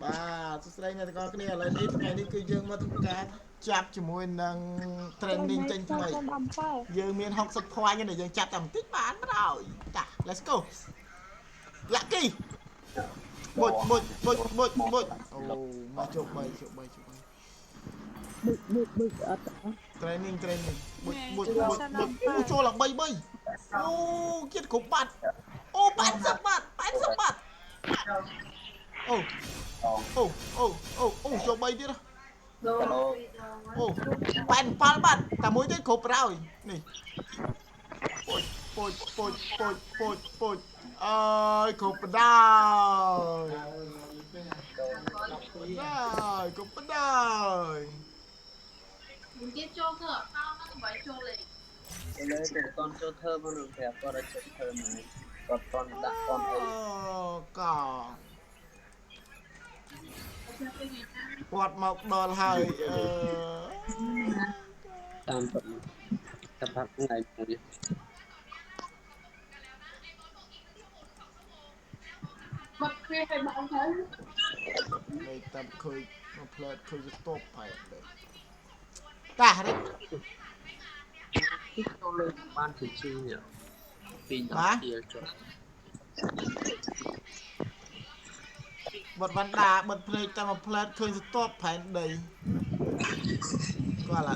បាទសួស្តីអ្នកទាំងអស់គ្នាឥឡូវនេះថ្ងៃនេះគឺយើងមកធ្វើការចាប់ជាមួយនឹង training ចេញថ្មីយើងមាន60 point ទេយើងចាប់តែបន្តិចបានហើយតា let's go lucky បុចបុចបុចបុចបុចអូមកជោគ3ជោគ3ជោគ3 បឹកបឹកបឹកអត់ training training បុចបុចបុចបុចអូចូលឡើង3 3អូគិតគ្រប់បាត់អូ80បាត់80បាត់អូអូអូអូអូចូល3ទៀតអូ87បាត់តែមួយទៀតគ្រប់ហើយនេះពុជពុជពុជពុជពុជពុជអើយគ្រប់ដល់ដល់គ្រប់ដល់ ទៀតចូលធ្វើអត់តហ្នឹងបើចូលលេង លើទៅតនចូលធ្វើមកនឹងប្រាប់គាត់ឲ្យចូលធ្វើមកគាត់តនដាក់តនអី កគាត់មកដល់ហើយអឺ តាមពិតតែផាក់ថ្ងៃមួយ បាត់គ្រាឲ្យបងទៅ នៅតាមឃើញមកផ្លែតឃើញស្ទប់ផែដែរតារឹក ចូលលេងបានជាជីនេះពី10ទៀលចុះ បិទវណ្ដាបិទភ្នែកតាមមកផ្លែតឃើញស្ទប់ផែនដីគាត់ឡា